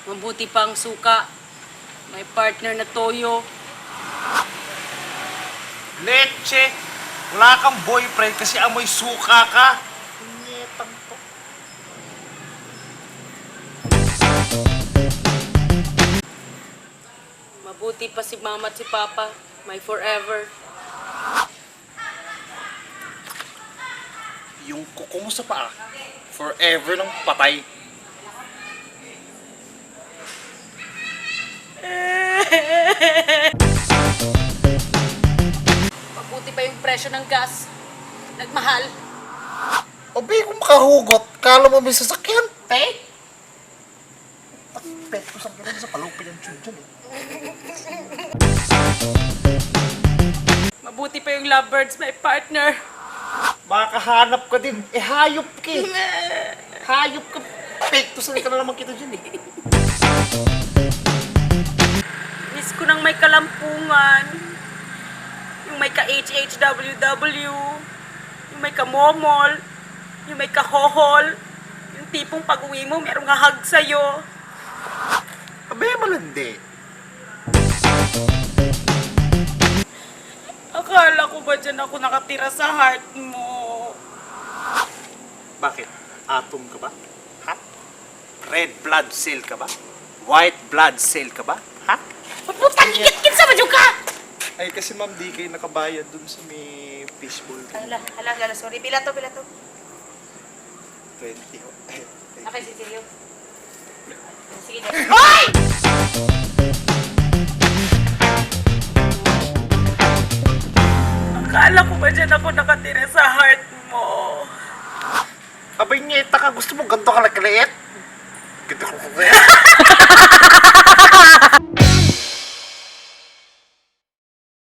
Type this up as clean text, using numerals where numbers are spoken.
Mabuti pa ang suka. May partner na toyo. Leche! Wala kang boyfriend kasi amoy suka ka. Punyetang to. Mabuti pa si mama at si papa. May forever. Yung kuko mo sa paa, forever nang patay. Mabuti pa yung presyo ng gas. Nagmahal. O be, kung makahugot, kala mo may sasakyan. Te? Pet ko sa ganun sa palupin ang tune dyan eh. Mabuti pa yung lovebirds, may partner. Makahanap ka din. Eh, hayop ka eh. Hayop ka. Pekto ka na naman kita dyan eh. Miss ko nang may kalampungan. Yung may ka-HHWW. Yung may ka-momol. Yung may ka-hohol. Yung tipong pag-uwi mo, merong hahag sa'yo. Abe, malandi. Akala ko ba dyan ako nakatira sa heart mo? Bakit? Atom ka ba? Ha? Red blood cell ka ba? White blood cell ka ba? Ha? Putang ikit-kit sa badyo ka! Ay, kasi ma'am, di kayo nakabayad dun sa may fishbowl. Hala, hala, hala, sorry. Pila to, pila to. 20. Oh. Okay, sige, sige. Sige, Akala ko ba dyan ako nakatira sa heart mo? Abay, nyeta ka. Gusto mo ganito ka lakaliit? Ganito ka lakaliit?